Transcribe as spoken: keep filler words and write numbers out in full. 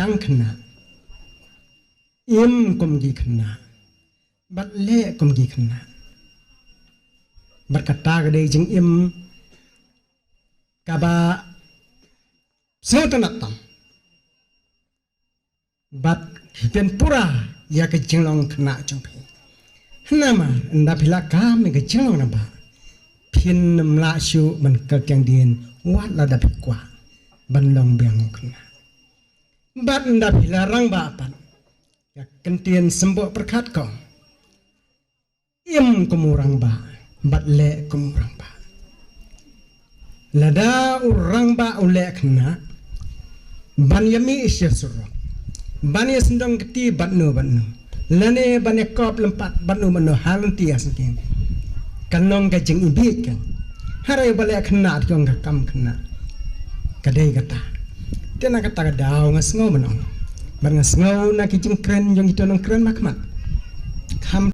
Ang khynnah, im kum ki khynnah, bad leh kum ki khynnah. Bad kata ka dei jingim kaba sngewtynnat tam. Bad phin pura ïa ka jinglong khynnah jong phi. Namar ynda phi la kam ïa ka jinglong rangbah, phin ym lah shuh ban kyrtiang dien wat la da phi kwah ban long biang u khynnah. Bad ynda phi la rangbah pat, ka ktien symboh pyrkhat ka ong, im kum u rangbah bad leh kum u rangbah. Lada u rangbah u leh khynnah ban ïa mih sha surok, ban ïa sngewdong kti bad no bad no, lane ban ïa kop lympat bad no bad no ha lynti ha syngkien, kan long ka jingibit kan. Hynrei ba leh khynnah te ka ong ka kam khynnah ka dei kata. Te na kata ka daw nga sngew ban ong, bad nga sngew na ki jingkren jong kito nongkren ba khmat,